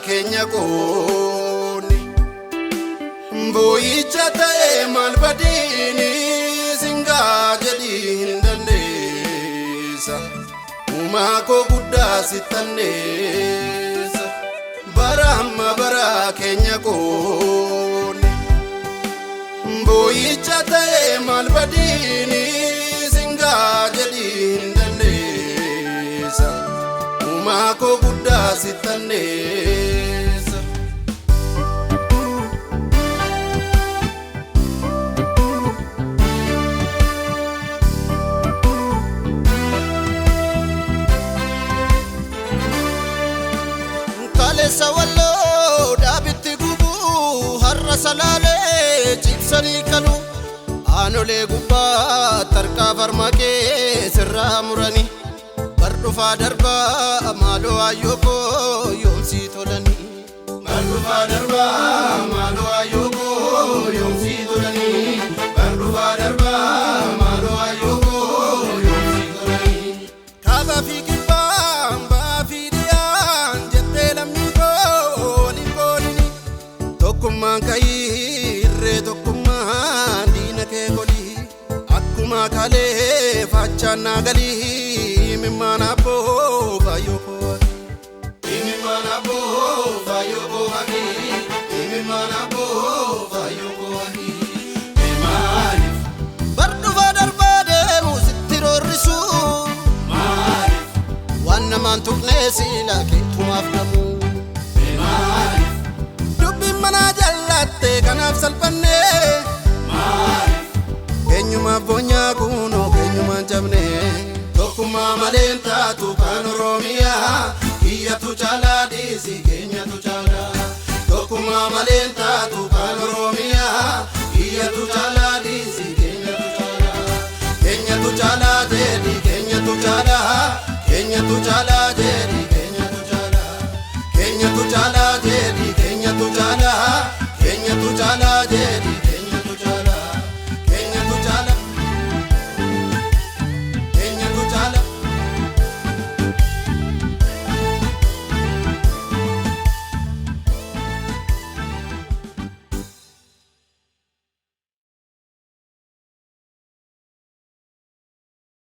keenya qoonni. Boo'icha ta'e maal badiini singaa jedhii hin dandeessa. Uumaa koo guddaa sittanneessa. Bara amma bara keenya qoonni. Boo'icha ta'e maal badiini singaa jedhii hin dandeessa. Uumaa koo guddaa sittanneessa. Kaleessa walloo dhaabitti gubuu har'a salaalee cibsanii kalu aanolee gubbaa tarkaa farmaqee sirraa muranii bar dhufaa darbaa maaloo ayyoo koo yoomsii tolanii. Bar dhufaa darbaa maaloo ayyoo koo yoomsii tolanii. Bar dhufaa darbaa maaloo ayyoo koo yoomsii tolanii. Kaabaa fi kibbaan ba'aa fi dhiyaan jettee lammii koo waliin qoodini. Tokkummaan ka'ii irree tokkummaan diina kee godhi. Akkuma kalee faachaan naa galii mimmaan abboo faayyoo koo ati. Imimmaan abboo faayyoo koo haqi. Imimmaan abboo faayyoo koo haqi. Maaliif Bar dhufaa darbaa deemu sitti roorrisu. maaliif Waan namaan tuqnee siilaa keetumaaf namuu. maaliif Dubbiin manaa jallatte kanaaf salphannee. maaliif Keenyumaaf boonyaa kunoo keenyumaan cabne. Tokkummaa maleen taatu kan Oromiyaa kiyyatu caalaa dhiisi keenyatu caalaa. Tokkummaa maleen taatu kan Oromiyaa kiyyatu caalaa dhiisi keenyatu caalaa. Keenyatu caalaa jedhi keenyatu caalaa. Keenyatu caalaa jedhi keenyatu caalaa. Keenyatu caalaa jedhi keenyatu caalaa. Keenyatu caalaa jedhi.